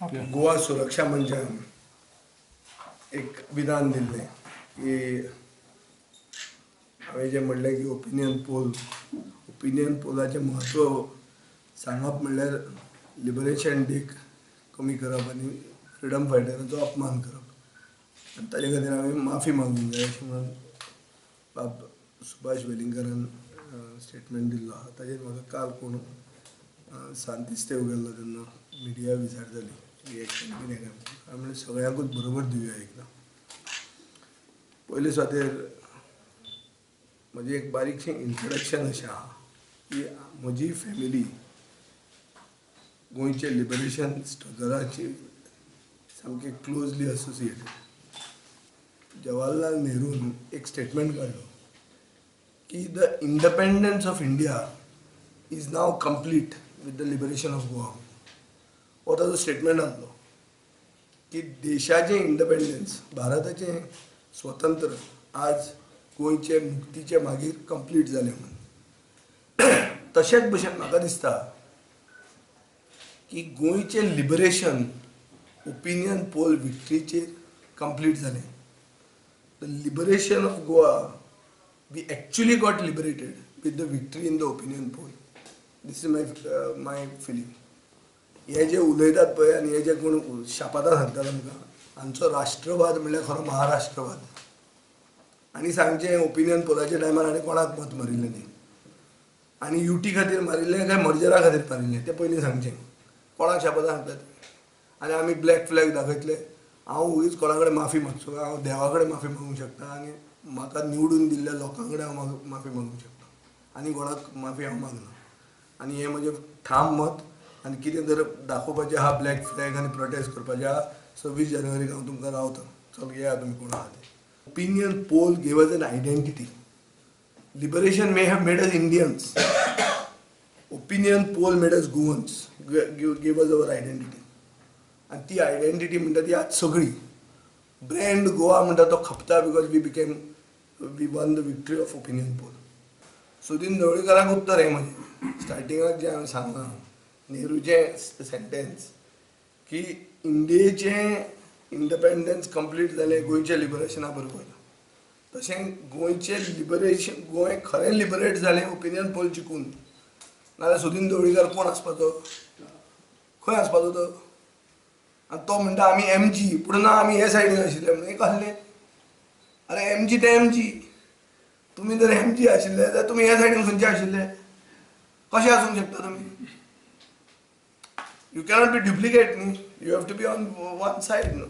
गोवा सुरक्षा मंचान एक विधान दिल्लें की हांवें जें म्हणलें की ओपिनियन पोल, ओपिनियन पोलाचें म्हत्व सांगप म्हणल्यार लिबरेशन डेक कमी करप आनी फ्रिडम फायटरांचो अपमान करप, आनी ताजे खातीर हांवें माफी मागूंक जाय अशें म्हणून बाब सुभाष वेलिंगकारान स्टेटमेंट दिल्लो आहा. ताजेर म्हाका काल कोण सांतिस्तेव गेल्लो तेन्ना मिडिया विचार जाली रिएक्शन कितें काय हांवें म्हणलें सगळ्यांकूच बरोबर दिवया एकदां. पयले सुवातेर म्हजें एक बारीकशें इंट्रोडक्शन अशें आहा की म्हजी फॅमिली गोंयचे लिबरेशन स्ट्रगलाची सामकी क्लोजली असोसिएटेड. जवाहरलाल नेरून एक स्टेटमेंट काडलो की the independence of India is now complete with the liberation of Goa. हो ताजो स्टेटमेंट आसलो की देशाचें इंडिपेंडन्स, भारताचें स्वतंत्र आज गोंयचे मुक्तीचे मागीर कंप्लीट जालें म्हणून. तशेंच भशेन म्हाका दिसता की गोंयचें लिबरेशन ओपिनियन पोल विक्ट्रीचेर कंप्लीट जालें. The liberation of Goa, we actually got liberated with the victory in the opinion poll. This is my my feeling. हे जे उलयतात पळय आनी हे जे कोण शापातां सांगतात आमकां, आमचो राष्ट्रवाद म्हणल्यार खरो महाराष्ट्रवाद. आनी सांगचें ओपिनियन पोलाच्या टायमार आनी कोणाक मत मारिल्लें न्ही, आनी युटी खातीर मारिल्लें काय मर्जरा खातीर मारिल्लें तें पयलीं सांगचें. कोणाक शापातां सांगतात आनी आमी ब्लॅक फ्लॅग दाखयतले. हांव वगीच कोणा कडेन माफी मागचो, हांव देवा कडेन माफी मागूंक शकता आनी म्हाका निवडून दिल्ल्या लोकां कडेन हांव माफी मागूंक शकता, आनी कोणाक माफी हांव मागना. आनी हें म्हजें ठाम मत. आनी कितें जर दाखोवपाचें आहा ब्लॅक फ्लॅग आनी प्रोटेस्ट करपाचें आहा 26 जानेवारीक हांव तुमकां रावता, चल येया तुमी कोण आहा ते. Opinion poll gave us an identity. Liberation may have made us Indians, opinion poll made us Goans, gave us our identity. आनी ती आयडेंटिटी म्हणटा ती आज सगळी ब्रँड गोवा म्हणटा तो खपता because we became, we won the victory of opinion poll. Sudin ढवळीकाराक उत्तर हें म्हजें स्टार्टिंगाक जें हांवें सांगलां नेहरूचें सेंटेन्स की इंडियेचें इंडिपेंडन्स कंप्लीट जालें गोंयच्या लिबरेशना बरोबर, तशें गोंयचें लिबरेशन, गोंय खरें लिबरेट जालें ओपिनियन पोल जिखून. नाजाल्यार सुदीन ढवळीकार कोण आसपाचो, खंय आसपाचो तो? आनी तो म्हणटा आमी एम जी, पूण ना आमी हे सायडीन आशिल्ले म्हणून. हें कसलें? अरे एम जी ते एम जी, तुमी जर एम जी आशिल्ले जाल्यार तुमी हे सायडीन खंयचे आशिल्ले, कशें आसूंक शकता तुमी? You cannot be duplicate न्ही, you have to be on one side न्हू.